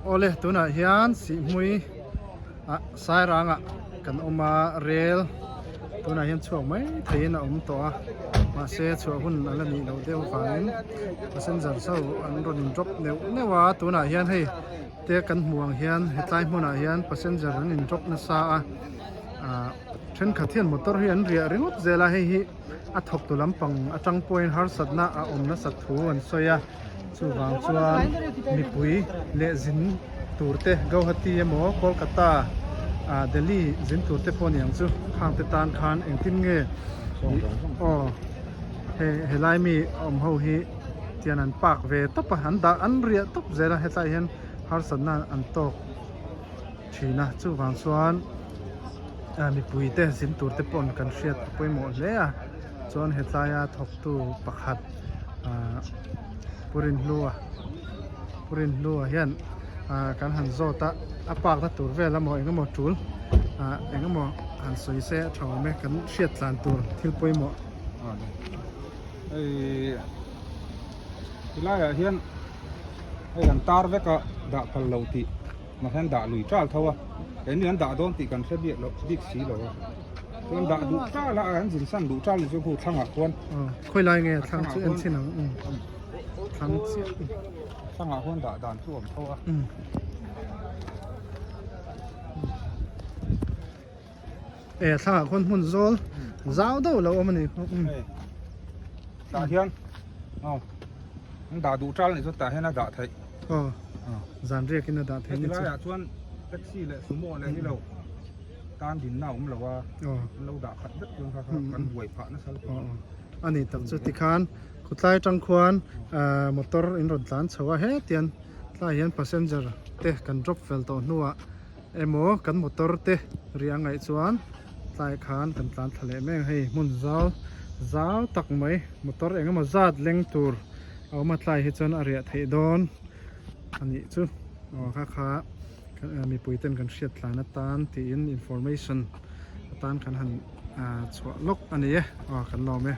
Awle tunah hian Sihhmui ah Sairang ah kan awm a rel tunah hian chhuak mai theihin a awm tawh a mahse chhuah hun a la nih loh deuh avangin passenger ho an rawn in drop neuh neuh a tunah hian hei te kan hmuh ang hian hetlai hmunah hian passenger an in drop nasa a ah thenkhat hian motor hi an riah ringawt zel a hei hi a thawktu lampang atang pawhin harsatna a awm nasat thu an sawi a chuvang chuan mipui leh zin tur te Guwahati emaw Kolkata ah Delhi zin tur te pawh a ni ang chu khang te tan khan engtin nge aw hei helai mi awm ho hi tian an park ve tawp a an dah an riah tawp zel a hetlai hian harsatna an tawk thin a chuvang chuan ah mipui te zin tur te pawn kan hriat a pawimawh hle a chuan hetlai a thawktu pakhat ah Pu Rinhlua Pu Rinhlua hian ah kan han zawt a a park na tur vel emaw eng emaw tul ah eng emaw han sawi se a tha awm e kan hriat tlan tur thil pawimawh. Hei tilaiah hian hei kan tar vek a dah phal lo tih mah hian dah lui tal tho a keini an dah dawn tih kan hre biak loh bik si lo a chuan dah duh tal a an zin san duh tal ni chu khu thlangah khuan khawi lai nge thlang chu en chin ang thlang chiah thlangah khuan dah dan chu awm tho a. E thlangah khuan hmun zawl zau deuh lo awm a ni hei tah hian aw an dah duh tal nih chuan tah hian a dah theih aw zan riak in a dah theih heti laiah chuan taxi leh sumo leh hi lo tan dinna a awm lo a an lo dah khat vek chuan kha kha kan buai phah nasa lutuk aw a ni tak chu tikhan khawtlai atang khuan motor in rawn tlan chho a hetiang tlaiah hian passenger te kan drop fel tawh hnuah Emaw kan motor te riah ngaih chuan tlai khan kan tlan thla leh mek a hei hmun zau zau tak mai motor eng emaw zat leng tur a awm a tlai hi chuan a riah theih dawn a nih chu aw kha kha mipui ten kan hriat tlan atan tiin information atan kan han chhuah lawk a ni e aw kan lawm e.